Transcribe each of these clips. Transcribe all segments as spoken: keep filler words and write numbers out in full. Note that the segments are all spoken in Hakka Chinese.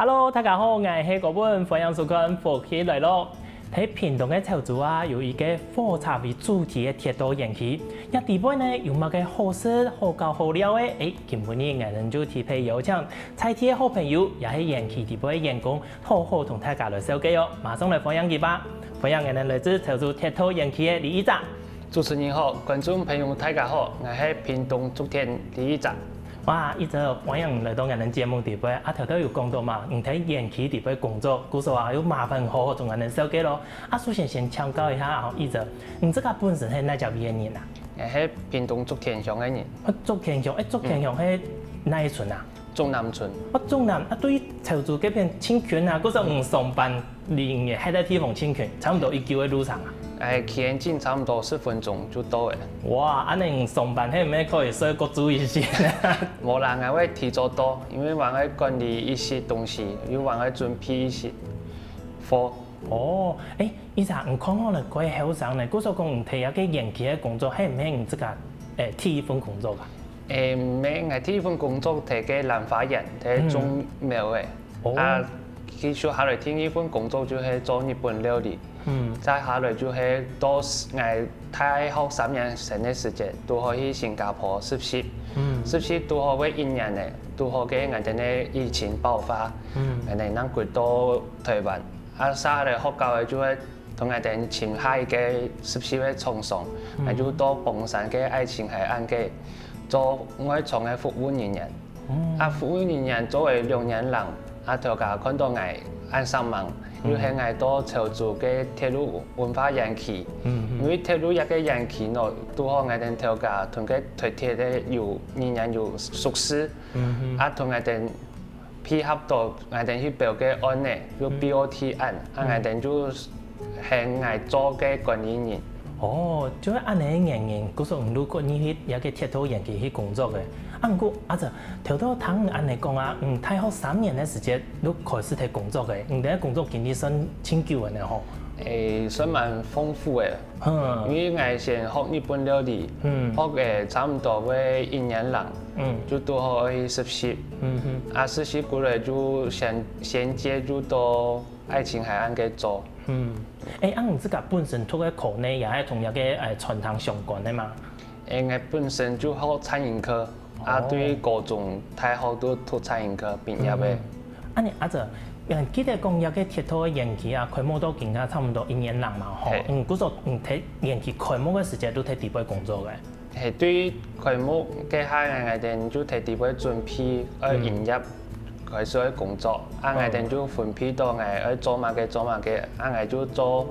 Hello，大家好，𠊎係高文，歡迎收看《福氣來了》。在屏東个潮州啊，有一個火車為主題个鐵道園區，這裡背呢有麼个好食、好搞、好尞个？誒，今晡日𠊎等就特別邀請在地个好朋友，也係園區裡背个員工，好好同大家來紹介哦。馬上來歡迎佢吧！歡迎𠊎等來自潮州鐵道園區个李一哲。 主持人好，觀眾朋友大家好，𠊎係屏東竹田李一哲。哇，一哲，歡迎你來到𠊎等節目裡背。啊，頭頭有講到嘛，你在園區裡背工作，故所啊，又麻煩好好同𠊎等紹介咯。啊，首先先請教一下啊，一哲，你自家本身係哪隻位个人啊？𠊎係屏東竹田鄉个人。啊，竹田鄉，誒，竹田鄉係哪一村啊？ 竹南村。哦，竹南啊，對潮州該片盡近啊，故所你上班離你个該个地方盡近，差毋多一久个路程啊。誒，騎很近，差毋多十分鐘就到了。哇，恁樣你上班係毋係可以睡較晝一息？無啦，𠊎會提早到，因為還愛管理一息東西，又還愛準備一息貨。哦，誒，一哲，你看起來蓋後生呢，故所講你在這个園區个工作，係毋係你自家誒第一份工作啊？ 誒，毋係，𠊎第一份工作在該蘭花園，在種苗个。哦。啊，繼續下來第二份工作就係做日本料理。嗯。再下來就係到𠊎大學三年生个時節，拄好去新加坡實習。嗯。實習拄好會一年呢，拄好該𠊎等个疫情爆發，嗯。𠊎等正歸到台灣。啊，下來學校个就係 同𠊎等尋下一個實習个廠商，𠊎就到岡山个愛琴海岸該做外場个服務人員。啊，服務人員做了兩年零，啊，頭家看到𠊎恁煞猛，又喊𠊎到潮州个鐵路文化園區，因為鐵路這個園區呢，拄好𠊎等頭家同該台鐵个有人員有熟識，啊，同𠊎等 配合到𠊎等去標个案呢，有B O T案，啊𠊎等就喊𠊎做个管理人。哦，就係恁樣个原因，故所你就入去這個鐵道園區去工作个。啊，毋過阿哲，頭頭聽你恁樣講啊，你大學三年个時節就開始在工作个，你个工作經歷算真久个呢吼。誒，算蠻豐富个，嗯因為𠊎先學日本料理，嗯學个差毋多會一年零，嗯就拄好去實習。嗯哼。啊，實習過來就銜銜接就到愛琴海岸該做。嗯，誒，啊，你自家本身讀个科呢，也係同這個誒餐廳相關个嘛？誒，𠊎本身就學餐飲科，啊，哦對高中、大學都讀餐飲科畢業个。嗯。啊，你阿哲，嗯，記得講這個鐵道个園區啊，開幕到今下差毋多一年零嘛，吼嘿。嗯，故所你在園區開幕个時節都在裡背工作个。係，對開幕該下，𠊎等就在裡背準備愛營業，開始愛工作。啊，𠊎等就分配到𠊎愛做麼个做麼个，啊，𠊎就做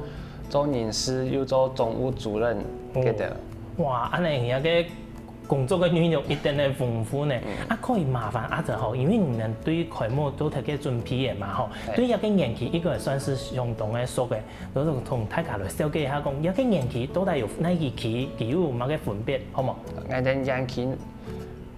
做人事，又做總務主任，哦記得。哇，恁樣你个工作个內容一定个豐富呢。啊，可以麻煩阿哲吼，因為你等對開幕都特別準備个嘛吼，嘿對這個園區應該算是相當个熟个，就係同大家來紹介一下，講這個園區到底有哪幾期，佢有麼个分別，好無？𠊎等園區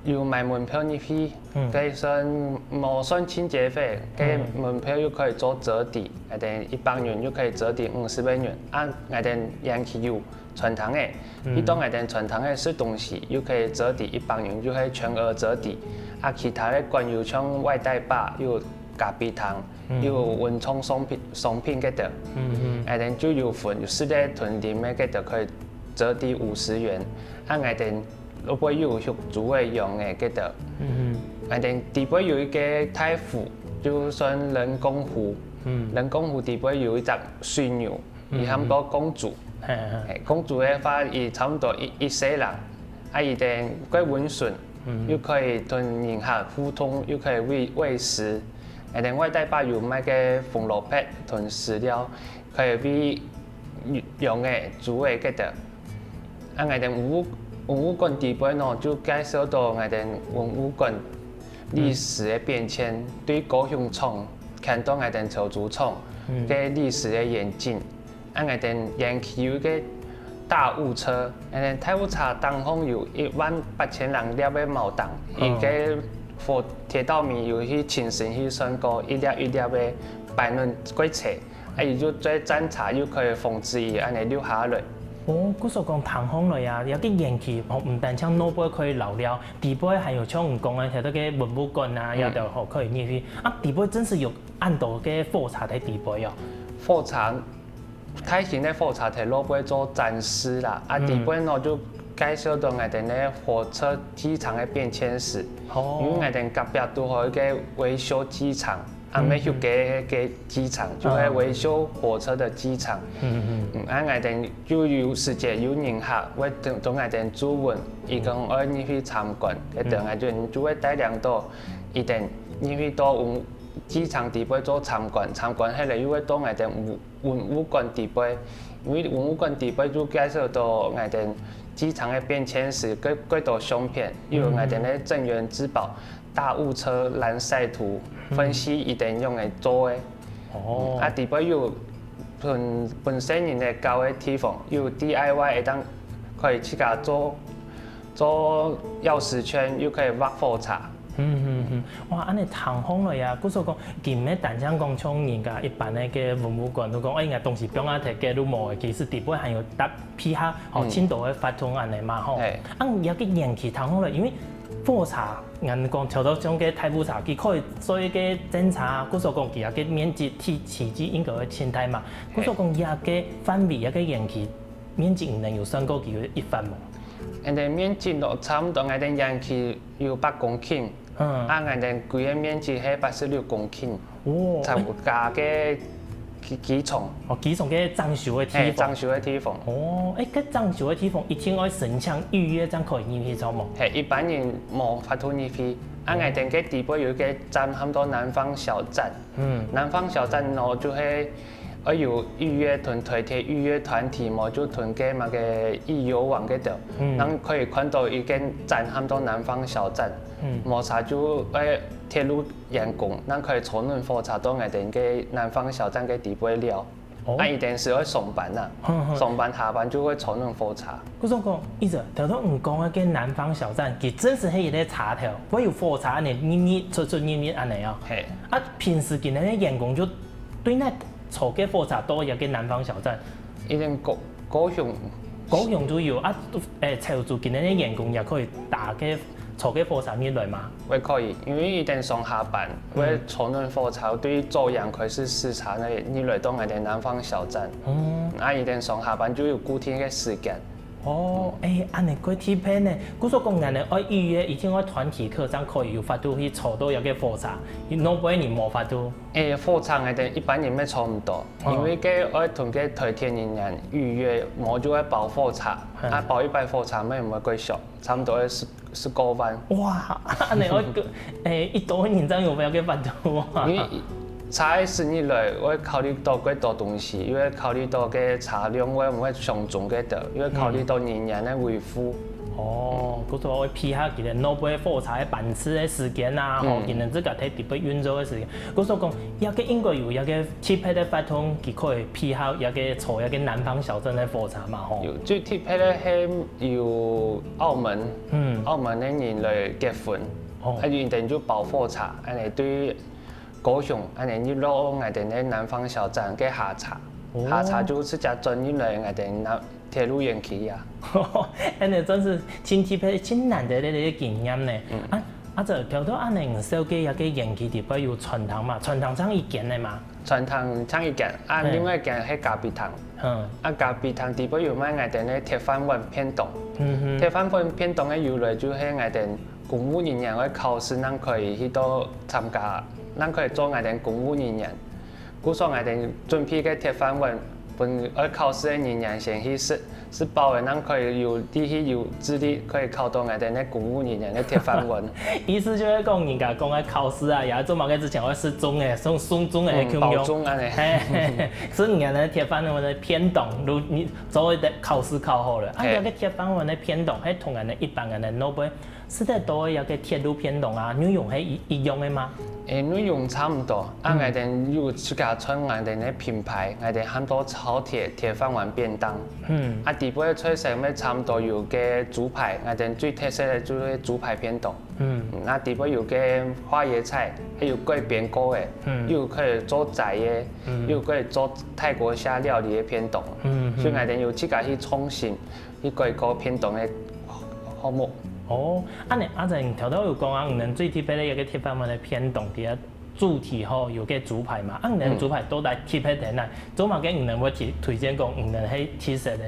有買門票入去，嗯該算無算清潔費，該門票又可以做折抵，𠊎等一百元又可以折抵五十个銀。啊，𠊎等園區有餐廳个，去到𠊎等餐廳个食東西，又可以折抵一百元，又可以全額折抵。啊，其他个館有像外帶吧，有咖啡廳，有文創商品商品个等。嗯嗯𠊎等就有分，有食个同啉个个等可以折抵五十元。啊，𠊎等 落尾又有畜豬个羊个該兜。嗯𠊎兜底背有一個大湖，就算人工湖。嗯人工湖底背有一隻水牛，佢喊做公主。嘿嘿，嘿，公主个話，佢差毋多一一歲啦，啊，佢等蓋溫順，又可以同人客互動，又可以餵餵食。𠊎兜外帶吧有賣个紅蘿蔔同飼料，可以餵羊个、豬个該兜。 啊，𠊎兜文物文物館底背呢，就介紹到𠊎兜文物館歷史个變遷，對高雄廠，牽到𠊎兜潮州廠个歷史个演進。啊，𠊎兜園區有一個大霧車，𠊎兜大霧車頂項有一萬八千零粒个毛筒，佢个火鐵道迷有去親身去算過一粒一粒个擺恁過齊。 啊，佢就做戰車，又可以防止佢恁仔溜下來。哦，故所講聽下來啊，這个園區吼，毋單淨外背可以遶尞，裡背還有像你講个，像該个文物館啊，也都吼可以入去。啊，裡背真實有恁多个火車在裡背哦。火車，大型个火車在外背做展示啦，啊，裡背呢就介紹到𠊎兜个火車機場个變遷史，因為𠊎兜隔壁堵好一个維修機場。 啊，毋係去該个機場，就係維修火車个機場。嗯嗯嗯。啊，𠊎兜就有時節有人客會同同𠊎兜注文，佢講愛入去參觀，該兜𠊎兜就會帶領到佢兜入去到文機場裡背做參觀，參觀後來又會到𠊎兜文文物館裡背，因為文物館裡背就介紹到𠊎兜機場个變遷史，幾幾多相片，又有𠊎兜个鎮園之寶。 大物車藍晒圖，分析佢兜仰仔做个。哦。啊，裡背有分分細人仔搞个地方，有D I Y會當可以自家做做鑰匙圈，又可以畫火車。嗯嗯嗯，哇，恁仔聽下來啊，故所講，今日單淨講像人家一般个該文物館，都講，哎，人家東西放啊忒个都無个，其實裡背還有搭配合，吼，盡多个活動恁仔嘛，吼。啊，這个園區聽下來，因為 火車，𠊎講頭頭像个大貨車，佢可以做一个偵查，故所講佢个面積體體積應該會盡大嘛。故所講佢个範圍，佢个園區面積，你兜有算過佢个一半無？𠊎兜面積咯，差毋多𠊎兜園區有八公頃，嗯，啊，𠊎兜規个面積係八十六公頃。 哦，參加个機機場。哦，機場个整修个地方。係，整修个地方。哦，欸，該整修个地方一定愛申請預約正可以入去，著無？係，一般人無法度入去。啊，𠊎兜个裡背有一个站喊做南方小站。嗯。南方小站呢，就係愛有預約同台鐵預約團體，無就同个麼个易遊網該兜，嗯，正可以看到一个站喊做南方小站。嗯。無啥就愛鐵路 員工，正可以坐等火車到𠊎兜个南方小站个裡背尞。哦。啊，佢兜係愛上班啊，上班下班就會坐等火車。故所講，意思，頭頭你講个該南方小站，佢真實係一个車頭，會有火車恁仔入入出出入入恁仔哦。係。啊，平時佢兜个員工就對哪坐該火車到該南方小站？一定高高雄。高雄就有啊，欸，潮州佢兜个員工也可以搭該 坐該火車入來嗎？會可以，因為佢兜上下班，會坐等火車對左營開始駛車呢，入來到𠊎兜南方小站。嗯。啊，佢兜上下班就有固定个時間。哦，欸，恁仔蓋特別呢。故所講恁仔愛預約，一定愛團體客正可以有法度去坐到該火車，外背人無法度。欸，火車𠊎兜一般人乜坐毋到，因為該愛同該台鐵人員預約，無就會包火車，啊，包一擺火車乜毋會幾俗，差毋多愛十 十過萬。哇，恁仔愛个，欸，一多人正有辦法辦到啊。因為車一駛入來，會考慮到幾多東西，又會考慮到該車輛會毋會相撞該兜，又會考慮到人員个維護。哦，故所會配合佢兜外背火車个班次个時間啊，吼，佢兜自家在裡背運作个時間。故所講，這个應該有這个特別个活動，佢可以配合這个坐這个南方小站个火車嘛，吼。有，最特別个係 有澳門，嗯，澳門个人來結婚，哦，啊，佢兜就包火車，恁仔對高雄，恁仔入落𠊎兜个南方小站个下車，下車就直接轉入來𠊎兜南鐵路園區啊。恁仔真係盡特別、盡難得个經驗呢。啊，啊，這頭頭恁仔你紹介這个園區裡背有餐廳嘛，餐廳正一間个嘛？ 餐廳正一間，啊，另外一間係咖啡廳。嗯。啊，咖啡廳裡背有賣𠊎兜个鐵飯碗便當。嗯哼。鐵飯碗便當个由來就係𠊎兜公務人員愛考試，正可以去到參加，正可以做𠊎兜公務人員。故所𠊎兜準備个鐵飯碗，分愛考試个人員先去食。 食飽了，正可以有力氣、有資歷，可以考到𠊎兜个公務人員个鐵飯碗。意思就係講，人家講个考試啊，也做麼个之前愛食粽仔，送送粽仔个共樣。包粽恁仔。係，食人家个鐵飯碗个便當，你做一个考試考好了，啊，這个鐵飯碗个便當，係同𠊎兜一般个外背食得到个這個鐵路便當啊，內容係一一樣个嗎？誒，內容差毋多，啊，嗯。𠊎兜有自家創𠊎兜个品牌，𠊎兜喊做超鐵鐵飯碗便當。嗯。啊，底背个菜色乜差毋多有个豬排，𠊎兜最特色个就係豬排便當。嗯。嗯，啊，底背有个花椰菜，還有改編過个，嗯。又可以做齋个，嗯。又可以做泰國蝦料理个便當。嗯，嗯。所以𠊎兜有自家去創新。 去改過便當个項目。哦，恁呢，阿珍頭頭有講啊，你兜最特別个一個鐵飯碗个便當，佢个主題吼有個豬排嘛，啊，你兜豬排到底特別在哪？做麼个你兜會推推薦講你兜係特色个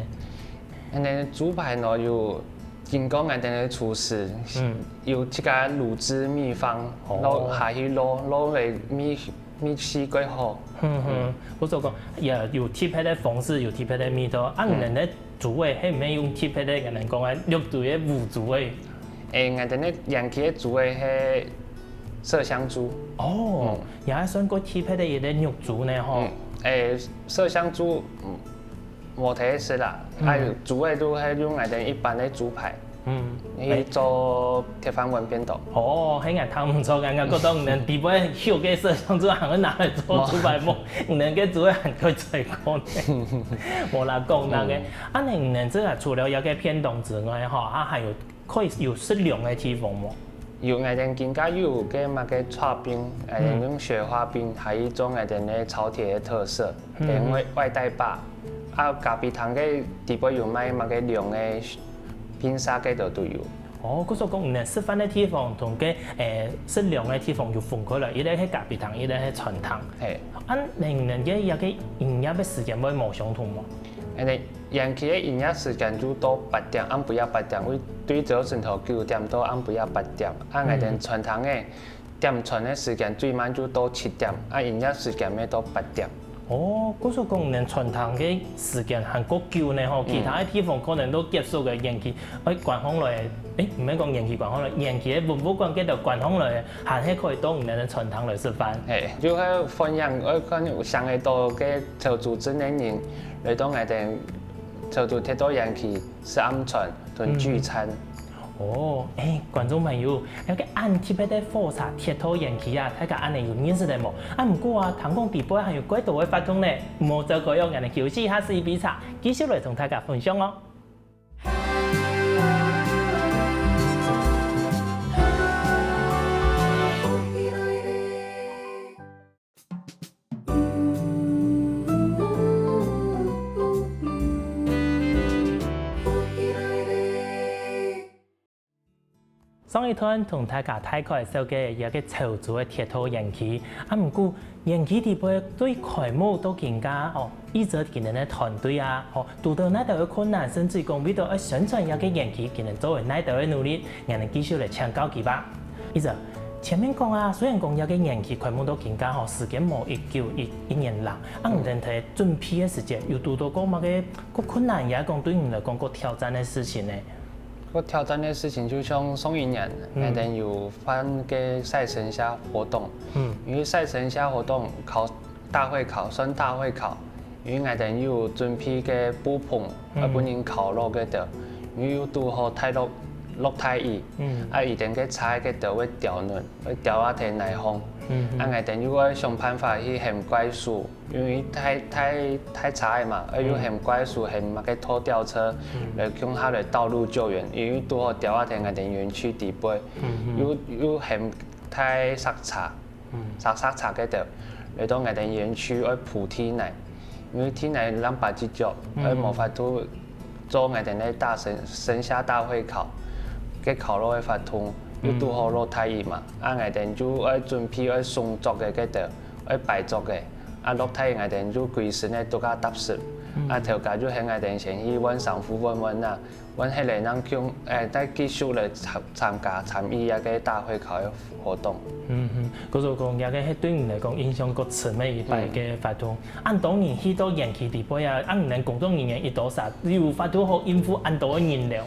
？𠊎兜豬排呢有經過𠊎兜个廚師，嗯。有自家滷汁秘方，哦。落下去落，落个秘 味緒較好。嗯哼，嗯。故所講，也有特別个方式，有特別个味道。啊，嗯。你兜个豬仔，係毋係用特別个，𠊎兜講个肉豬仔、烏豬仔？誒，𠊎兜个延吉个豬仔係麝香豬。哦，嗯。也算較特別个一個肉豬呢，吼。嗯，誒，麝香豬，嗯， 無忒食啦，嗯。啊，有豬仔都係用𠊎兜一般个豬排，嗯。去做鐵飯碗便當。哦，係𠊎聽毋著，𠊎覺得你兜底背曉个色相，就還會拿來做豬排無？你兜个豬仔還可以再講呢。無啦，講那個，嗯。啊，你兜這個除了這個便當之外，吼，啊，還有 可以有食涼个地方無？有，𠊎兜今下有个麼个刨冰，𠊎兜用雪花冰，嗯。還有一種𠊎兜个超鐵个特色，嗯。等外外帶吧。啊，咖啡糖个底背有賣麼个涼个冰沙，該兜都有。哦，故所講，你兜食飯个地方同該，誒，食涼个地方有分開來，一個係咖啡糖，一個係餐廳。嘿。啊，你兜个這個營業个時間會無相同無？𠊎兜 延吉个營業時間就到八點，暗晡夜八點，對朝晨頭九點到暗晡夜八點。啊，𠊎兜餐廳个點餐个時間最慢就到七點，啊，營業時間乜到八點。哦，故所講，你兜餐廳个時間還較久呢吼，嗯。其他个地方可能都結束个，延吉，哎，關放來，誒，毋係講延吉關放來，延吉个文物館該兜關放來，還係可以到你兜个餐廳來食飯。嘿，就係歡迎，愛看有想得到个潮州鎮个人來到𠊎兜 就都鐵道園區食暗餐同聚餐。嗯。哦，誒，觀眾朋友，這個恁特別个火車鐵道園區啊，大家恁呢有認識了無？啊，毋過啊，聽講底背還有蓋多个活動呢，莫走開哦，𠊎兜休息一下，食一杯茶，繼續來同大家分享哦。 上一段同大家大概紹介一個潮州个鐵道園區，啊，毋過園區底背對開幕到今下，哦，一直今年个團隊啊，哦，堵到哪兜个困難，甚至講為著愛宣傳這個園區，今年做了哪兜个努力，𠊎兜繼續來請教佢吧。 一直前面講啊，雖然講這個園區開幕到今下吼，時間無一久一一年啦，啊，你兜在準備个時節，有堵到過麼个較困難，也講對你來講較挑戰个事情呢？較挑戰个事情，就像上一年，嗯。𠊎兜有辦个賽神蝦活動，嗯。因為賽神蝦活動考 大會考，算大會考，因為𠊎兜有準備个布棚，嗯。愛分人烤肉該兜，因為又堵好大落，落大雨，嗯。啊，佢兜个車該兜會掉落，會掉啊忒泥項，嗯，嗯。啊，𠊎兜又愛想辦法去喊怪手，因為大，大，大車个嘛，愛又喊怪手，喊麼个拖吊車，嗯。來共下來道路救援，因為堵好掉啊忒𠊎兜園區底背，嗯，嗯。又，又喊大煞車。 嗯。煞煞車該兜，來到𠊎兜園區愛鋪地泥，因為地泥爛巴唧腳，嗯。愛無法度做𠊎兜个大神，神蝦大會烤，該烤肉个活動，又堵好落大雨嘛，嗯。啊，𠊎兜就愛準備愛手作个該兜，愛擺作个，啊，落大雨𠊎兜就歸身个都加沓濕，嗯。啊，頭家就喊𠊎兜先去換衫褲換換啊， 換忒了正共，誒，再繼續來參，參加，參與這個大會考个活動。嗯哼，故所講，這個係對你來講印象較深个一擺个活動。嗯。恁多人去到園區底背啊，恁你兜工作人員有多少，有法度好應付恁多个人流？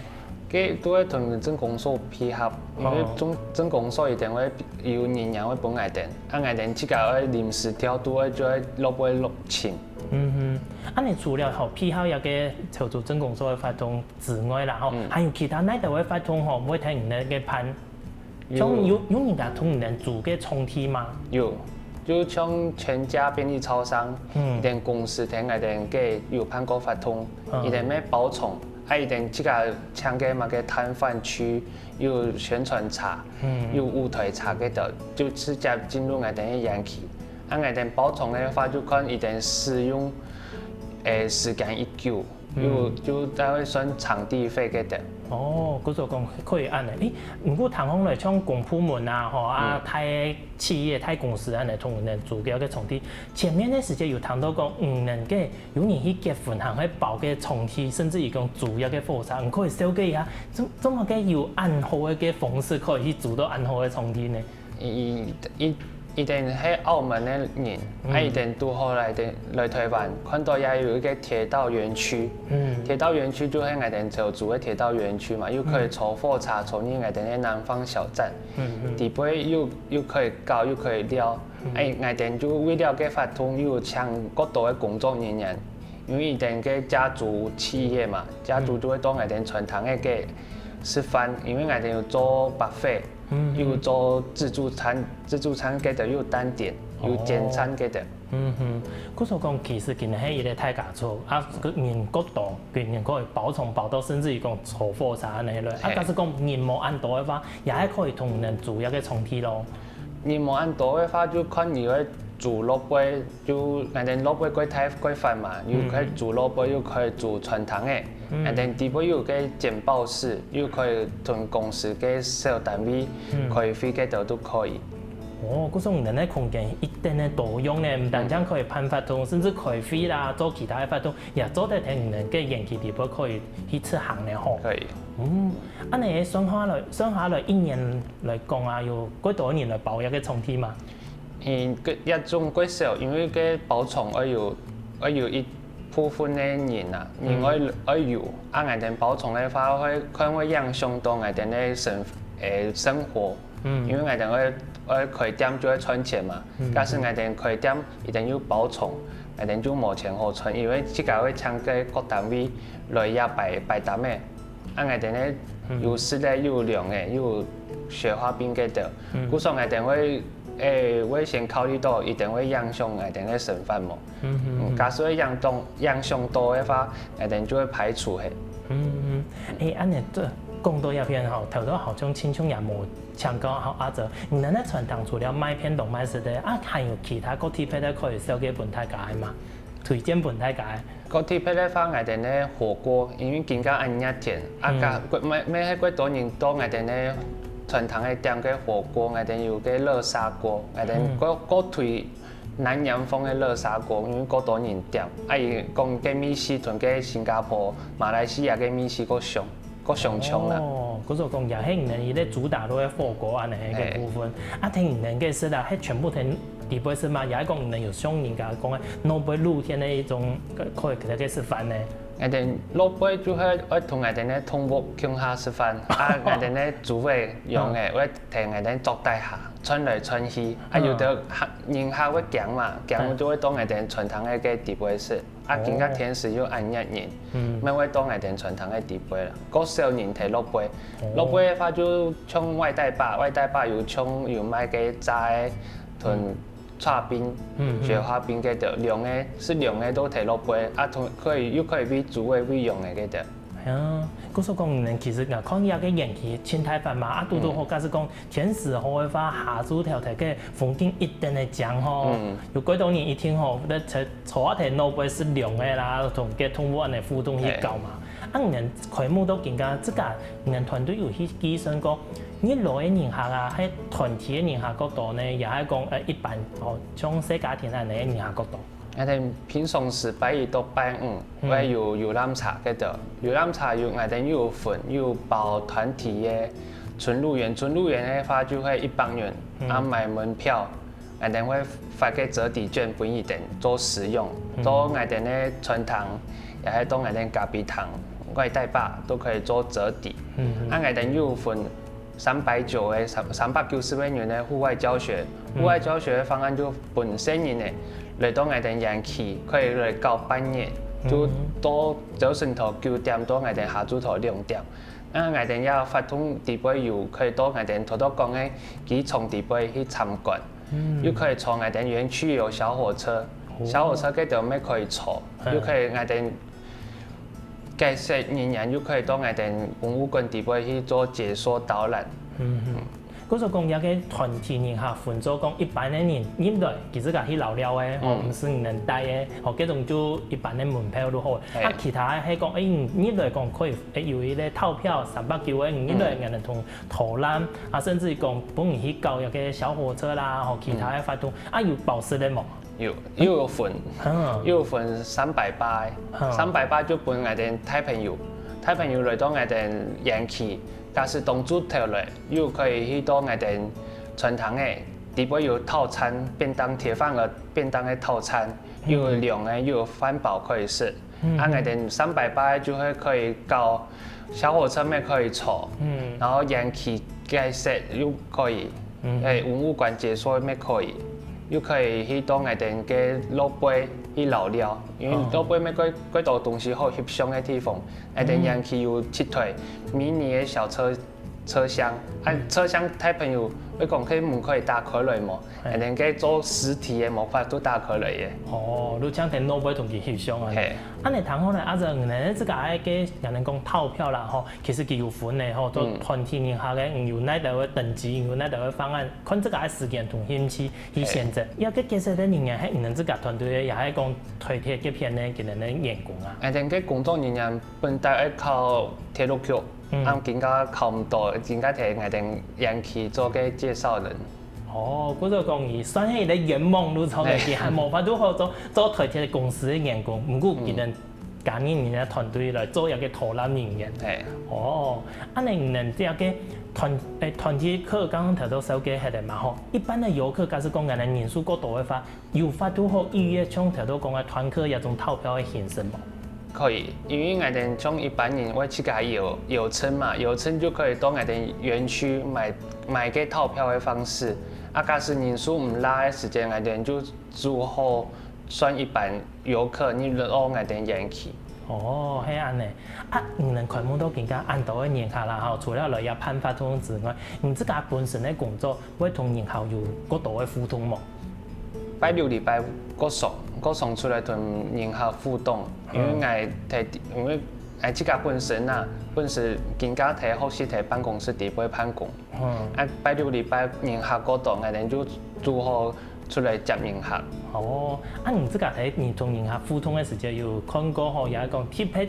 該都會同鎮公所配合，因為鎮鎮公所一定會有人員會分𠊎等，啊𠊎等自家愛臨時調度，愛就愛落尾落請。嗯哼，恁仔除了吼配合這个潮州鎮公所个活動之外啦吼，還有其他哪兜个活動吼，會聽你等个辦？像有有人家同你等租个場地嗎？有，就像全家便利超商，嗯，佢等公司同𠊎等个有辦過活動，嗯，佢等乜包場，啊佢等自家請个麼个攤販區，有宣傳車，嗯，有舞台車个等，就直接進入𠊎等个園區。啊𠊎等包場个話，就看佢等使用，誒，時間幾久， 有就大概算場地費个等。哦，故所講可以恁仔。誒，毋過聽講來，像公部門啊，吼啊，大企業、大公司恁仔，同你等租个个場地。前面个時節有聽到講，嗯，恁个有人去結婚，還會包个場地，甚至於講租一个火車，你可以紹介一下，怎怎麼个有恁好个个方式可以去租到恁好个場地呢？ 佢佢佢等係澳門个人，啊佢等堵好來等來台灣，看到也有一个鐵道園區。鐵道園區就係𠊎等潮州个鐵道園區嘛，又可以坐火車坐去𠊎等个南方小站，底背又又可以搞又可以尞。哎，𠊎等就為了个活動又請較多个工作人員，因為佢等个家族企業嘛，家族就會到𠊎等餐廳个个食飯，因為𠊎等有做buffet。 又做自助餐，自助餐个等又單點，又簡餐个等。嗯哼，故所講，其實今日係一个大家族啊，人較多，人可以包場包到，甚至於講坐火車恁仔來。啊，假使講人無恁多个話，也還可以同人租一个場地咯。人無恁多个話，就看你愛租落尾，就𠊎等落尾个大个飯嘛，又可以租落尾，又可以租餐廳个。 嗯，and then底背有个簡報室，又可以同公司个小單位開會个都都可以。哦，故所你等个空間一定个多用呢，毋單淨可以辦活動，甚至開會啦，做其他个活動，也做得在你等个園區底背可以去執行呢吼。可以。嗯，恁仔算下來，算下來一年來講啊，有幾多人來包這个場地嘛？ 嗯，个也總較少，因為个包場愛有愛有一部分个人啊，人愛愛有，啊，𠊎等包場个話，會看會影響到𠊎等个生誒生活，因為𠊎等愛愛開店就愛賺錢嘛，假使𠊎等開店一定有包場，𠊎等就無錢好賺，因為自家愛請个各單位來也擺擺攤个。 啊，𠊎等呢有食个，又有涼个，又有雪花冰个等，故所𠊎等會，誒，會先考慮到一定會影響𠊎等个生活無。嗯，假使會影響影響到个話，𠊎等就會排除忒。嗯，誒，恁仔，這講到這片吼，頭頭好像親像也無請教吼，阿哲，你等个餐廳除了賣便當賣食个，啊，還有其他各地別个可以紹介分大家个嗎？推薦分大家个？ 講特別个話，𠊎等个火鍋，因為今下恁熱天，啊，該，乜乜係幾多人到𠊎等个餐廳个點个火鍋，𠊎等有个熱砂鍋，𠊎等過過推南洋風个熱砂鍋，因為幾多人點，啊，佢講个味緒同个新加坡、馬來西亞个味緒較像。 較相像啦。哦，故所講也係你等一个主打个火鍋恁仔个部分。啊，聽你等个食啊，係全部在底背食嘛，也係講你等有像人家講个，外背露天个一種，可以在該食飯呢。𠊎等外背就係愛同𠊎等个動物共下食飯，啊，𠊎等个主委養个，會同𠊎等做大下，穿來穿去，啊，有兜客人客會驚嘛，驚就會到𠊎等餐廳个底背食。 啊，今下天時又恁熱人，乜會到𠊎等餐廳个底背啦，較少人在外背。外背个話就像外帶吧，外帶吧有像有賣个炸个同刨冰、雪花冰个等，涼个，食涼个都在外背，啊，同可以又可以分主委分養个个等。哎呀，故所講，你等其實啊，看這个園區盡大範嘛，啊，堵堵好，假使講 天時好个話，下晝頭个風景一定會靚吼。有幾多人一定吼，在坐坐在外背食涼个啦，同个動物恁仔互動去搞嘛。啊，你等開幕到今下，自家你等團隊有去計算過，你來个人客啊，係團體个人客較多呢，也係講呃一般哦，像細家庭恁仔个人客較多？ 𠊎等平常時拜一到拜五，會有遊覽車个等，遊覽車有𠊎等又有分，又有包團體个純露營，純露營个話就係一百元，啊買門票，𠊎等會發个折抵券分佢等做使用，到𠊎等个餐廳，也係到𠊎等咖啡廳，外帶吧，都可以做折抵。嗯，啊，𠊎兜有分三百九个、三、三百九十个銀个戶外教學。戶外教學个方案就分細人仔來到𠊎兜園區，可以來搞半日，就到朝晨頭九點到𠊎兜下晝頭兩點。啊，𠊎兜這活動底背有可以到𠊎兜頭頭講个機場底背去參觀，又可以坐𠊎兜園區有小火車，小火車該兜乜可以坐，又可以𠊎兜 解說人員又可以到𠊎兜文物館底背去做解說導覽。嗯哼。故所講，這个團體人客分做講一般个人入來，佢自家去遶尞个，吼，毋使人帶个，吼，這種就一般个門票就好。啊，其他个係講，欸，你入來講可以，欸，有一个套票三百九个，你入來，𠊎兜同導覽，啊，甚至講分你去搞一个小火車啦，吼，其他个活動，啊，有包食个無？ 有，又有分，又有分三百八个，三百八就分𠊎兜大朋友，大朋友來到𠊎兜園區，假使當晝頭來，又可以去到𠊎兜餐廳个，底背有套餐，便當鐵飯个便當个套餐，又有涼个，又有飯包可以食。啊，𠊎兜三百八个就會可以搞小火車乜可以坐，然後園區解說又可以，欸，文物館解說乜可以，又可以去到𠊎兜个路背去遶尞，因為路背乜蓋、蓋多東西好翕相个地方。𠊎兜園區有七台迷你个小車、車廂，啊，車廂大朋友會講，該門可以打開來無？𠊎兜該做實體个無法度打開來个。哦，就像在路背同佢翕相啊。係。恁仔聽好呢，啊，這𠊎兜自家个，𠊎兜講套票啦，吼， 其實佢有分个吼，做團體人客个，嗯，有哪兜个等級，有哪兜个方案，看自家个時間同興趣去選擇。這个解說个人員係你兜自家團隊个，也係講台鐵該片个佢兜个員工啊？𠊎兜个工作人員本底愛考鐵路局，啊，今下考毋到，今下在𠊎兜園區做个介紹人。哦，故所講佢算係一个冤枉路程个，佢還無法度好做，做台鐵公司个員工，毋過佢兜 加入你个團隊來做一个導覽人員。係。哦，恁仔你兜這个團，欸，團體客剛剛頭到紹介忒个嘛吼，一般个遊客假使講𠊎兜人數過多个話，有法度好預約像頭到講个團客這種套票个形式無？可以，因為𠊎兜像一般人會自家有遊程嘛，遊程就可以到𠊎兜園區買，買个套票个方式。啊，假使人數毋罅个時間，𠊎兜就只好 算一般遊客入來𠊎兜園區。哦，係恁仔。啊，你兜開幕到今下恁多个人客啦吼，除了來這辦活動之外，你自家本身个工作會同人客有過多个互動無？拜六禮拜過常，過常出來同人客互動，因為𠊎在，因為𠊎自家本身啊，本身今下在學習在辦公室底背辦公， 嗯。啊，拜六禮拜人客過多，𠊎兜就只好出來接人客。哦，啊，你自家在你同人客互動个時節，有看過吼，也係講特別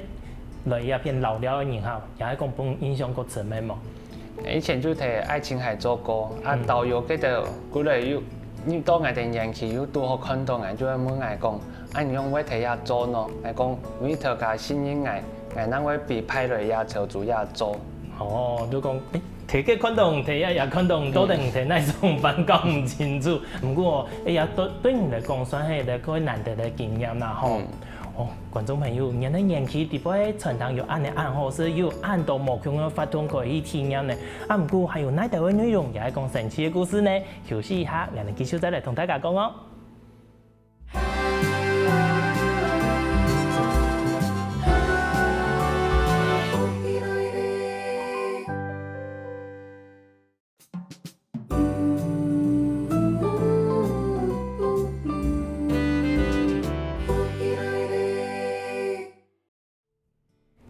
來這片遶尞个人客，也係講分你印象過深个無？以前就在愛琴海做過，啊，導遊該兜過來又，又到𠊎兜園區又堵好看到𠊎，就會問𠊎講：「啊，你仰會在這做呢？」𠊎講：「因為大家信任𠊎，𠊎正會被派來這潮州這做。」哦，就講，欸， 在該看到你，在這也看到你，到底你在哪上班，搞毋清楚。毋過，哎呀，對，對你來講，算係一個難得个經驗啦，吼。嗯。哦，觀眾朋友，原來園區底背餐廳有恁仔恁好食，又有恁多無共个活動可以去體驗呢。啊，毋過還有哪兜个內容，也係講神奇个故事呢？休息一下，𠊎兜繼續再來同大家講哦。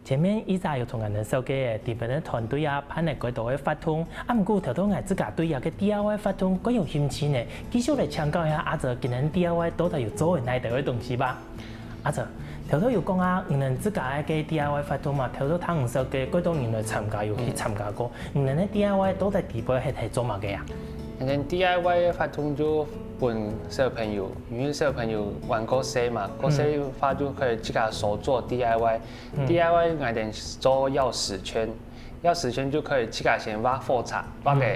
前面一直有同𠊎兜紹介个，在這片个團隊啊，辦了幾多个活動，啊，毋過頭到𠊎自家對這个D I Y活動較有興趣呢，繼續來請教一下阿哲，今年D I Y到底有做哪兜个東西吧？阿哲，頭到有講啊，你兜自家个D I Y活動嘛，頭到聽你紹介，幾多人來參加，有去參加過，你兜个D I Y到底底背係在做麼个啊？𠊎兜D I Y个活動就分小朋友，因為小朋友還較細嘛，較細个話就可以自家手做D I Y。 嗯。D I Y𠊎兜做鑰匙圈，鑰匙圈就可以自家先畫火柴，畫个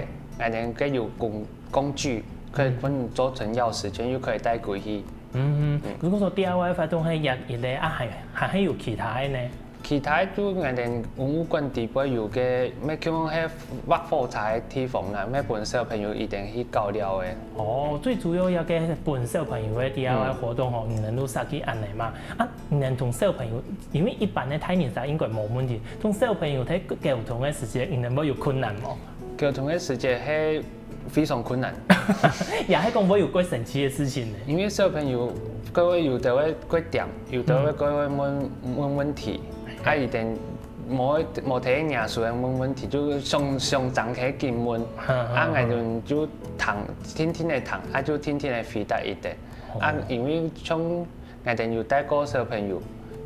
𠊎兜个有工，工具，可以分你做成鑰匙圈，又可以帶歸去。嗯，如果說D I Y活動係這一類啊，還，還係有其他个呢？其他就𠊎兜文物館底背有个，乜就係畫火車个地方啦，乜分小朋友一定去搞尞个。哦，最主要這个分小朋友个 D I Y 活動吼，你兜就設計恁仔嘛。啊，你兜同小朋友，因為一般个大人儕應該無問題，同小朋友在溝通个時節，你兜會有困難無？溝通个時節係非常困難。也係講會有蓋神奇个事情呢。因為小朋友，佢會有个會蓋恬，有个會蓋會問，問問題，啊，一定無，無在意若事个問問題，就想，想張開緊問，啊，𠊎兜就聽，定定仔聽，啊，就定定仔回答佢等。啊，因為像 𠊎兜有帶過小朋友，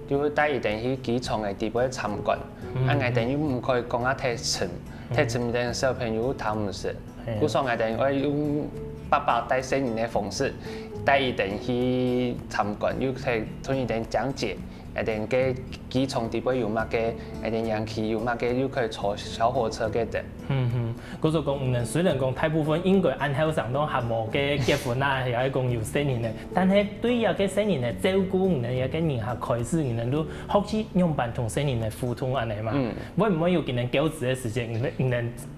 就會帶佢等去機場个底背參觀。啊，𠊎兜又毋可以講啊忒深，忒深等小朋友又聽毋識。故所𠊎兜愛用爸爸帶細人个方式，帶佢等去參觀，又可以同佢等講解，𠊎兜个機場底背有麼个，𠊎兜園區有麼个，又可以坐小火車个等。 嗯哼，故所講，嗯，雖然講大部分應該恁後生都還無个結婚啊，也係講有細人个，但係對這个細人个照顧，你兜這个人客開始，你兜都學習仰般同細人个互動恁仔嘛。會毋會有佢等噭眵个時節，你兜，你兜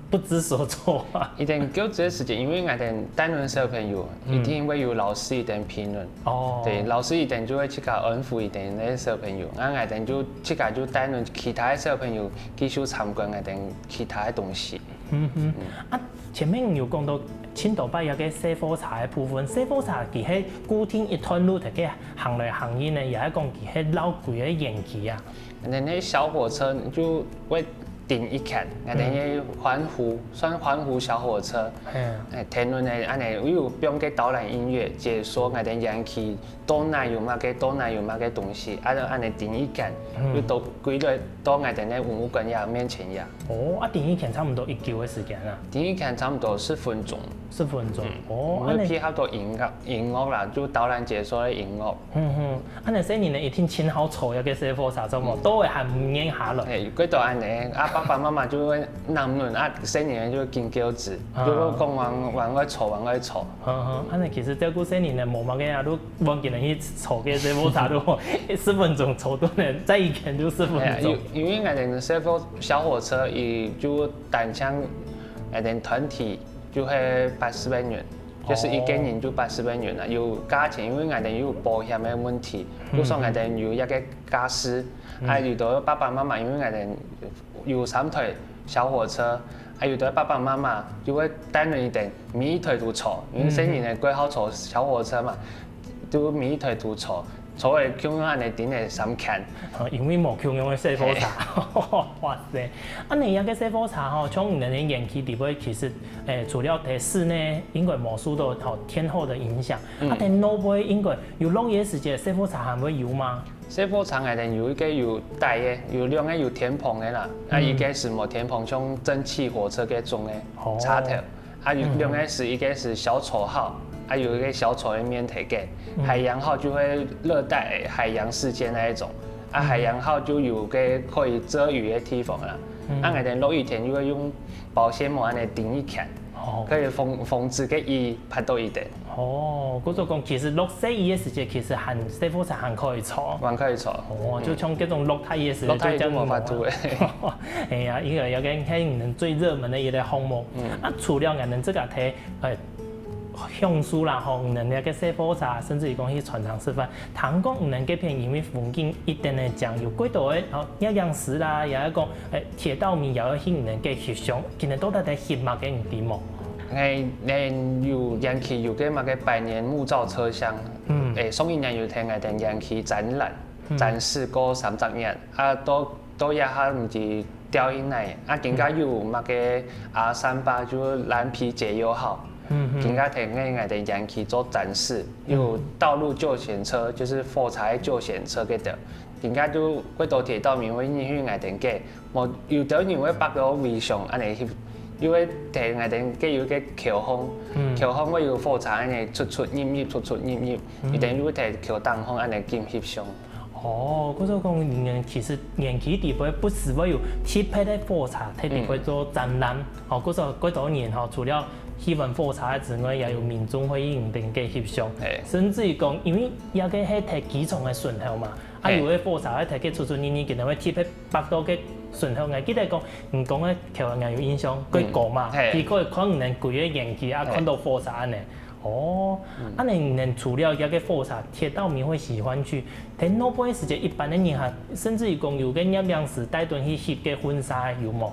不知所措啊？佢等噭眵个時節，因為𠊎兜帶等小朋友，一定會有老師佢等陪等。哦，對，老師佢等就會自家安撫佢等个小朋友，啊，𠊎兜就自家就帶等其他个小朋友繼續參觀𠊎兜其他个東西。 嗯哼，啊，前面有講到盡多擺這个細火車个部分，細火車佢係固定一段路在該行來行去呢，也係講佢係繞幾个園區啊？𠊎兜个小火車就會停一圈，𠊎兜个歡呼，算歡呼小火車。欸，天倫个恁仔，又有放个導覽音樂，解說𠊎兜園區 到哪有麼个，到哪有麼个東西，啊，恁仔停一圈，又到歸來到𠊎兜个文物館這面前這。哦，啊，停一圈差毋多幾久个時間啊？停一圈差毋多十分鐘。十分鐘，哦，𠊎兜配合到音樂，音樂啦，就導覽解說个音樂。嗯哼，恁仔細人呢一定盡好坐這个細火車，著無？到位還毋願下來。欸，佢等恁仔，啊，爸爸媽媽就會揇等，啊，細人就會緊噭眵，就會講還，還愛坐，還愛坐。 嗯哼，恁仔其實照顧細人呢，無麼个啊，都望佢等去坐該細火車都，十分鐘坐到呢，再一圈就十分鐘。因為𠊎兜細火，小火車佢就單程，𠊎兜團體就係八十个銀，就係一個人就八十个銀啦，有加錢，因為𠊎兜有保險个問題，故所𠊎兜有一個加司，啊，有个爸爸媽媽，因為𠊎兜 有三台小火車，啊，有个爸爸媽媽就會帶等佢等每一台都坐，因為細人仔蓋好坐小火車嘛，就每一台都坐，坐个共樣恁仔等个三圈。啊，因為無共樣个細火車。哇塞，啊，恁仔个細火車吼，像你兜个園區底背，其實，欸，除了在室內應該無受到吼天候个影響，啊，在外背應該有落雨个時節，細火車還會有嗎？ 細火車𠊎兜有一個有帶个，有兩個有天篷个啦，啊，一個係無天篷，像蒸汽火車該種个車頭，啊，有兩個係一個係小丑號，啊，有一個小丑个面頭个，海洋號就係熱帶海洋世界那一種，啊，海洋號就有個可以遮雨个地方啦，啊，𠊎兜落雨天就會用保鮮膜恁仔頂一圈，可以防，防止个雨 拍到一點。哦，故所講，其實落細雨个時節，其實還細火車還可以坐。還可以坐。哦，就像這種落大雨个時節，落大雨就無法度了。哎呀，因為這個係你兜最熱門个一個項目。啊，除了𠊎兜這個在，呃，享受啦吼，你兜个細火車，甚至於講去餐廳食飯，聽講你兜該片因為風景一定个靚，有幾多个，哦，攝影師啦，也係講，欸，鐵道迷也會去你兜該翕相，今日到底在翕麼个，你知無？ 𠊎，𠊎有園區有個麼个百年木造車廂，欸，上一年有在𠊎兜園區展覽，展示過三十年，啊，到，到這下毋知吊去哪，啊，今下有麼个阿三八，就藍皮解憂號，今下在𠊎兜園區做展示，有道路救險車，就是火車个救險車該兜，今下就幾多鐵道迷會入去𠊎兜該， 無，有兜人會畫到圍牆恁仔翕，又會在𠊎兜該有個橋縫，橋縫會有火車恁仔出出入入，出出入入，佢兜又會在橋頂項恁仔緊翕相。哦，故所講，你兜其實園區底背不時會有特別个火車，在底背做展覽。哦，故所幾多年吼，除了喜歡火車个之外，也有民眾會去你等个翕相，甚至於講，因為這个係忒機場个脣口嘛，啊有个火車會忒个出出入入，可能會特別北到个脣口。𠊎記得講，你講个橋𠊎有印象，過高嘛，佢可以看你等歸个園區啊，看到火車恁呢。哦，恁呢你等除了這个火車，鐵道迷會喜歡去，在那背个時節，一般个人哈，甚至於講有个攝影師帶等去翕个婚紗有無？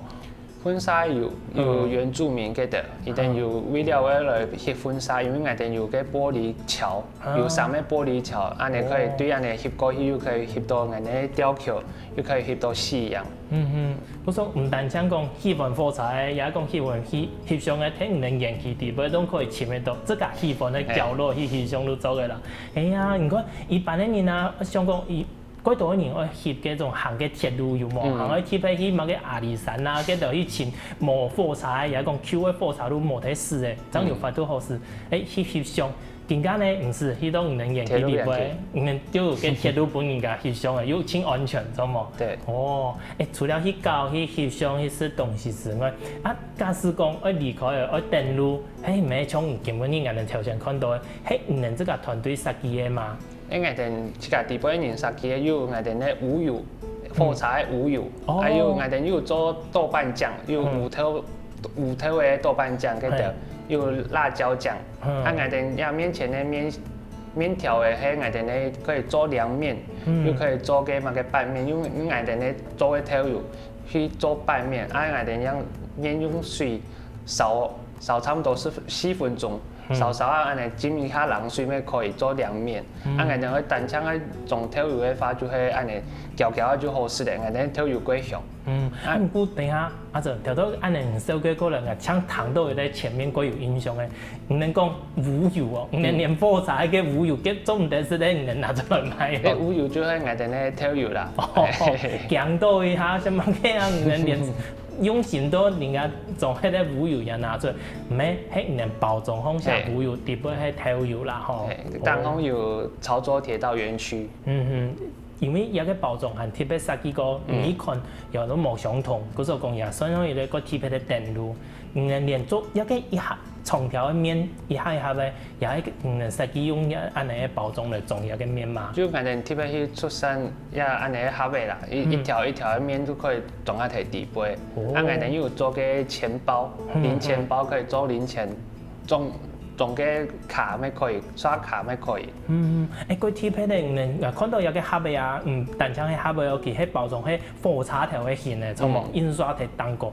婚紗有有原住民个个，佢等有為了愛來翕婚紗，因為𠊎等有个玻璃橋，有三个玻璃橋，恁呢可以對恁呢翕過去，又可以翕到𠊎等个吊橋，又可以翕到夕陽。嗯哼，故所毋單淨講喜歡火車个，也講喜歡翕翕相个，在你等園區底背都可以尋得到，自家喜歡个角落去翕相都做得啦。哎呀，你看一般个人啊，想講佢 蓋多人愛翕該種行个鐵路有無？行愛特別去麼个阿里山啊，該兜去尋無火車个，也講舊个火車路無忒駛个，正有法度好駛。欸，去翕相，今下呢毋使，去到你等園區裡背，你等就有个鐵路分人家翕相个，又盡安全，著無？對。哦，欸，除了去搞、去翕相、去食東西之外，啊，假使講愛離開个，愛等路，係毋係像今晡日𠊎等頭先看到个，係你等自家團隊設計个嗎？ 欸，𠊎等自家底背人設計个有𠊎等个烏油，火車个烏油，還有𠊎等有做豆瓣醬，有烏豆烏豆个豆瓣醬，該兜有辣椒醬。啊，𠊎等這面前个麵麵條个係𠊎等个可以做涼麵，又可以做个麼个拌麵，因為𠊎等个做个豆油去做拌麵，啊，𠊎等樣麵用水燒燒差不多十十分鐘。 燒燒啊，恁呢浸一下冷水乜可以做涼麵。啊，𠊎等愛單淨愛裝豆油个話，就係恁呢攪攪啊就好食了，𠊎等豆油過香。嗯，啊，毋過等下，阿珍，頭頭恁呢你紹介過來，𠊎淨聽到个在前面過有印象个，你等講烏油哦，你等連火車个烏油，該做毋得食个，你等拿出來賣哦。該烏油就係𠊎等个豆油啦。哦，講到一下，什麼个啊，你等連 用心到人家裝該个烏油也拿出來，毋係，係你等包裝項寫烏油，底背係豆油啦吼。嘿，當中有潮州鐵道園區。嗯哼，因為這个包裝還特別設計過，每一款有都無相同，故所講也算係一个个特別个等路。你等連做這个一下長條个麵，一下一下个，也係你等設計用這恁呢个包裝來裝這个麵嘛。就反正特別去出產 也恁呢个盒仔啦，一一條一條个麵就可以裝啊在底背。啊，𠊎等又有做个錢包，零錢包可以做零錢，裝裝个卡乜可以，刷卡乜可以。嗯，欸，過特別个，你等看到這个盒仔啊，嗯，單淨係盒仔哦，佢係包裝係火車頭个形个，著無？印刷在頂高。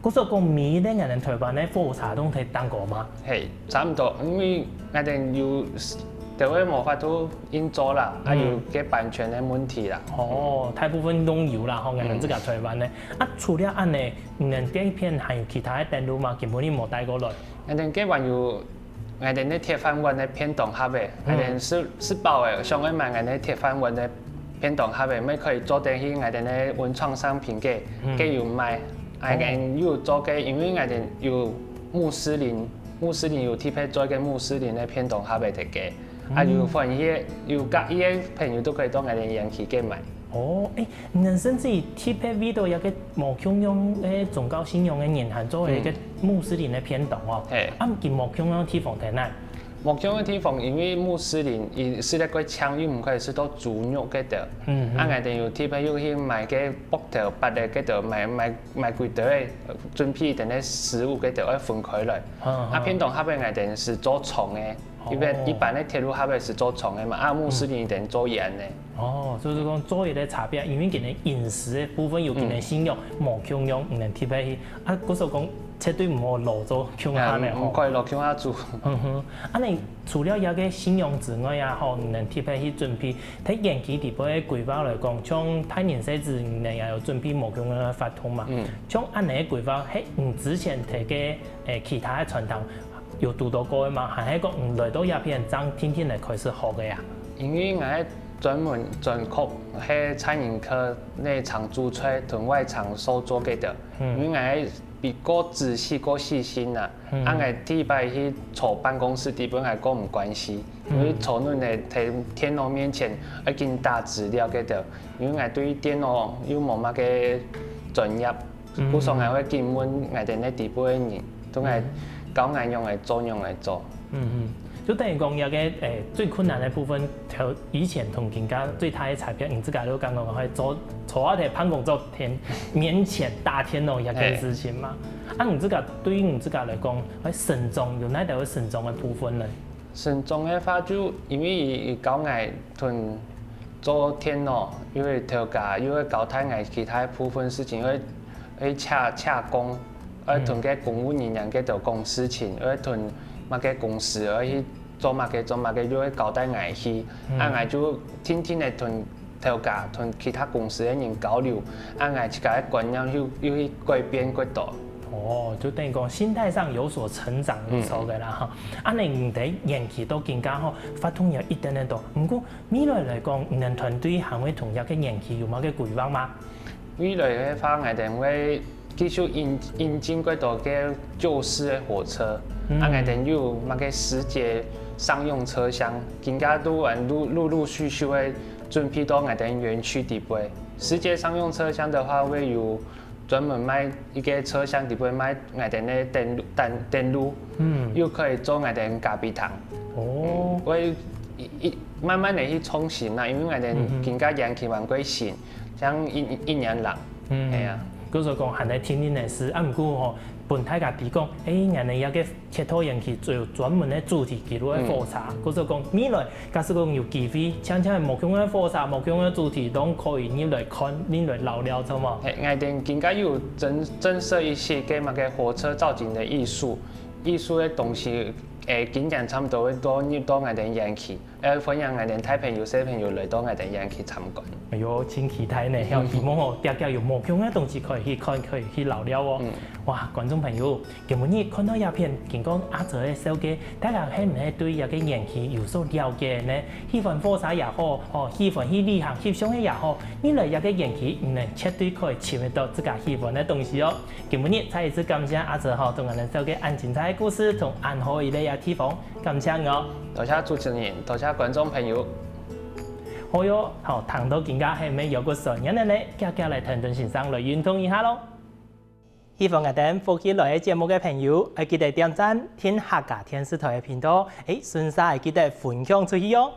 故所講，每一个𠊎等台灣个火車都在頂高嘛。嘿，差毋多，因為𠊎等有，就會無法度運作啦，啊有个版權个問題啦。哦，大部分都有啦，吼，𠊎等自家台灣个。啊，除了恁呢，你等該片還有其他个等路嗎？今晡日無帶過來。𠊎等該還有 𠊎等个鐵飯碗个便當盒仔，𠊎等食食飽仔，想愛買𠊎等个鐵飯碗个便當盒仔，乜可以做得去𠊎等个文創商品街，街有賣。𠊎等有做个，因為𠊎等有穆斯林，穆斯林有特別做个穆斯林个便當盒仔个街，啊有歡喜个，有合意个朋友都可以到𠊎等園區街買。哦，欸，你等甚至特別為到一个無共樣个宗教信仰个人，還做一个穆斯林个便當哦。嘿。啊，佢無共樣个地方在哪？ 無共个地方，因為穆斯林佢食得較清，又毋可以食到豬肉該兜。啊，𠊎等有特別又去買个鮑頭、鮑仔該兜，買買買幾兜个，準備等个食物該兜愛分開來。啊，便當盒仔𠊎等係做長个，一般一般个鐵路盒仔係做長个嘛，啊，穆斯林等做圓个。 哦，就係講做一个差別，因為佢等飲食个部分有佢等信仰無共樣，毋能特別去。啊，故所講絕對毋好摎做共下个吼。毋可以摎共下做。嗯哼，啊，你除了這个信仰之外啊，吼，你等特別去準備，在園區底背个規劃來講，像大人細子，你等也有準備無共樣个活動嘛。像恁呢个規劃，係你之前在个，欸，其他个餐廳 有堵到過个嗎？還係講你來到這片正定定來開始學个啊？因為𠊎係專門專攻係餐飲科內場主菜同外場手作个兜，因為𠊎係比較仔細、較細心啊。啊，𠊎第一擺去坐辦公室底背，𠊎較毋慣勢，因為坐等个在電腦面前愛緊打資料个兜，因為𠊎對電腦又無麼个專業。 故所𠊎會緊問𠊎等个底背个人，同𠊎 教𠊎仰仔做仰仔做。嗯嗯，就等於講這個誒最困難的部分，頭以前同人家最大的差別，你自家都剛剛會坐坐啊在辦公桌前面前打電腦這件事情嘛。啊，你自家對於你自家來講，會成長有哪兜會成長的部分呢？成長的話，就因為佢教𠊎同做電腦，因為頭家又會交代𠊎其他部分事情，會會請請工，愛同該公務人員該兜講事情，愛同麼个公司愛去做麼个做麼个，又會交代𠊎去，啊𠊎就定定个同頭家同其他公司个人交流，啊𠊎自家个觀念又又去改變過多。哦，就等於講心態上有所成長，有錯个啦哈。啊，你等延期到今下吼，活動也一點點多，毋過未來來講，你等團隊還會同這個延期有麼个規劃嗎？未來个話，𠊎等會繼續引引進過多个舊式个火車，啊𠊎等又有麼个時節商用車廂，今下都還陸陸陸續續个準備到𠊎等園區底背。時節商用車廂个話，會有專門賣一個車廂底背賣𠊎等个等等等路，嗯，又可以做𠊎等咖啡糖。哦，會一一慢慢个去創新啦，因為𠊎等今下延期還過新， 像一一年零，嗯，係啊。故所講還在定定个事，啊毋過吼，分大家知講，誒，原來這個鐵道園區就有專門个主題記錄个火車，故所講未來假使講有機會，像像無共个火車、無共个主題，都可以入來看、入來尞尞，著無？誒，𠊎等今下有增增設一些个麼个火車造景的藝術，藝術个東西，誒，今年差不多會都入到𠊎等園區。 呃，歡迎𠊎等大朋友、細朋友來到𠊎等園區參觀。哎喲，真期待呢！希望有無共樣个東西可以去看，可以去尞尞哦。哇，觀眾朋友，今晡日看到這片，經過阿哲个紹介，大家係毋係對這個園區有所了解呢？喜歡火車也好，哦，喜歡去旅行翕相个也好，你來這個園區，你等絕對可以尋得到自家喜歡个東西哦。今晡日再一次感謝阿哲吼，同𠊎等紹介恁精彩个故事，同恁好个一個地方。 感謝你哦！多謝主持人，多謝觀眾朋友。好喲，好，聽到今下係毋係有骨酸軟个呢？遽遽來跈等先生來運動一下囉！喜歡𠊎等福氣來了節目个朋友，愛記得點讚、訂客家電視台个頻道，誒，順續愛記得分享出去哦！